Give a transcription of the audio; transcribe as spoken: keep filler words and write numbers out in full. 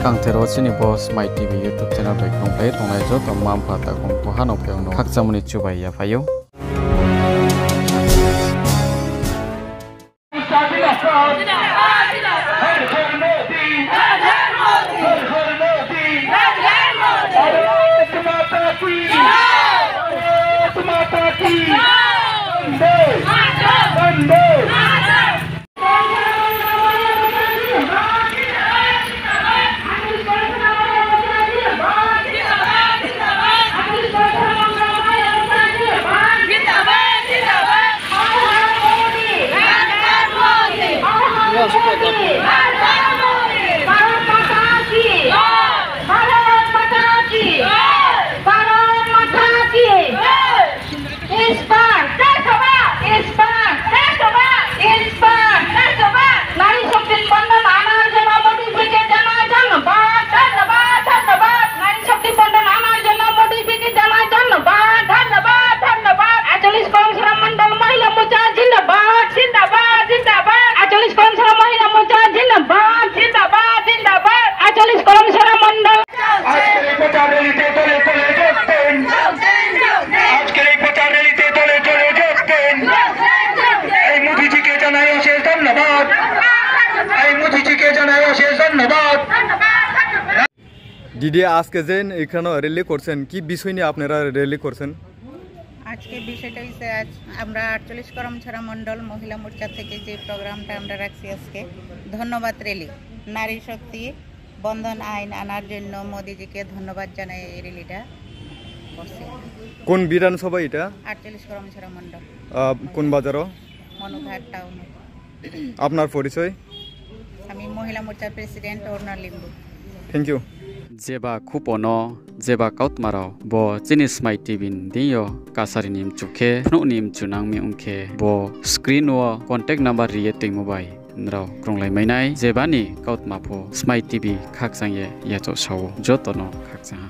Kangther wo chini bo Smai T V YouTube channel bai krungpai tongnai joto mma mpha takhu mkhu ha no phaiyong no khakchangmo ni chubai yaphai ou. Bharat माता की, भारत माता की, वंदे, वंदे। भारत माता की, भारत माता की, भारत माता की। इस बार, इस बार, इस बार, इस बार, नारी शक्ति वंदन आनार जन्य मोदी जी के जनाय धन्यवाद, धन्यवाद, धन्यवाद। नारी शक्ति वंदन आनार जन्य मोदी जी के जनाय धन्यवाद, धन्यवाद, धन्यवाद। आठचल्लिस करम छरा मंडल महिला मोर्चा जिंदाबाद, जिंदाबाद, जिंदाबाद। आठचल्लिस करम छरा महिला मोर्चा जिंदाबाद, जिंदाबाद, जिंदाबाद। आठचल्लिस करम छरा मंडल। আজকের এই প্রচার র‍্যালিতে দলে দলে যোগ দিন। আজকের এই প্রচার র‍্যালিতে দলে দলে যোগ দিন। এই মোদিজিকে জানাই অশেষ ধন্যবাদ। এই মোদিজিকে জানাই অশেষ ধন্যবাদ। দিদি, আজকে যে এখানে র‍্যালি করছেন, কি বিষয় নিয়ে আপনারা র‍্যালি করছেন? আজকে বিষয়টা হচ্ছে, আজ আমরা আটচল্লিশ করমছড়া মণ্ডল মহিলা মোর্চা থেকে যে প্রোগ্রামটা আমরা রাখছি আজকে, ধন্যবাদ র‍্যালি, নারী শক্তি বন্দন আইন আনার জন্য মোদিজিকে ধন্যবাদ জানাই এই র‍্যালিটা করছি। কোন বিধানসভা এটা? আটচল্লিশ করমছড়া মণ্ডল। আহ, কোন বাজারও? মনুঘাট টাউন। আপনার পরিচয়? আমি মহিলা মোর্চার প্রেসিডেন্ট Aruna Limbu. Thank you. Jeba khupo no, jeba kautma rao bo chini Smai T V ni deing yo kasari ni mchu khe, phnuh ni mchu nang mi ong khe, bo screen wo contact number ri ye toimo bai nrao krunglai mai nai. Jeba ni kautma pho Smai T V khakchang ye yachaoh sa ou, joto no khakchang ha.